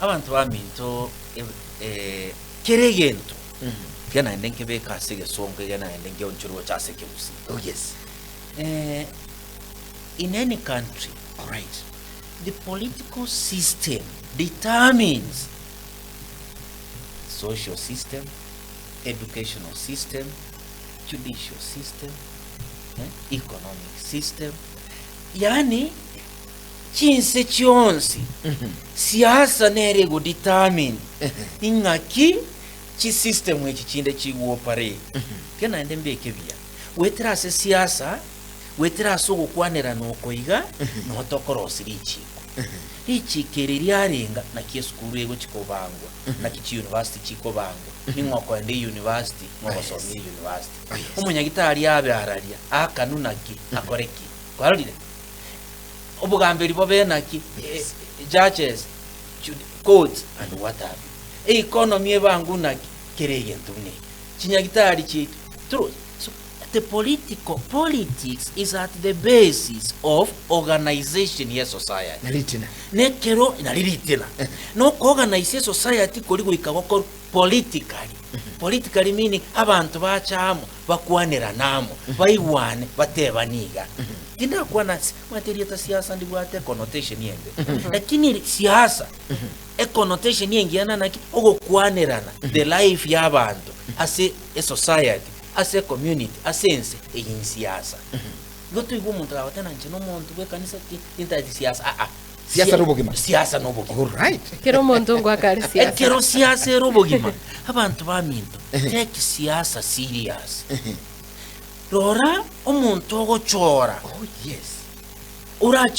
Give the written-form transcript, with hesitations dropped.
Abanto baminto eh, kera egento tiga naende nkebeke ase egesongo iga naende nkeonchore gocha ase ekegusii. Oh yes. Eh, in any country, Alright. the political system determines social system, educational system, judicial system, eh, economic system, yaani chinse chionsi siasa nere ego determine ing'aki chisystem echi chinde chigooperate. Ekero naende mbeke buya, goetera ase siasa, goetera ase ogokwanerana oko iga, nogo tokorosia richiiko. Richiiko eri riarenga naki esukuru egochi kobangwa, naki chiuniversity chikobangwa, ning'o okoenda euniversity, ng'o ogosomia euniversity. Omonyagitari abe araria, aakanwe naki, akore ki? Kwarorire? Obogamberi bobe naki, Yes. judges, courts and what have you. Economy ebangwe naki, kera egento buna eke. Chinyagitari chiaito, toroche. So, the political, politics is at the basis of organization ye society. Na ritina. Nekero, nari ritina. Nokoorganize esociety kori goika gokorwe politically. Politically meaning abanto bache amo, bakwanerane amo, baigwane, batebane iga. Tindakwana ase, omanyete erieta siasa ndibwate econnotation embe, lakini eri siasa, econnotation engiya na naki, ogokwanerana the life ya abanto ase esociety, ase ecommunity, ase ense, eyio nsiasa. Igo toigwe omonto kagoteba inche nomonto bwa ekanisa ti, tintageti siasa aa. Siasa nobogima. Siasa nobogima. Alright. Kera omonto ngoaka are siasa. Ekero siasa ere obogima, abanto baminto, take siasa serious. Rora omonto ogochora Oh yes. orache.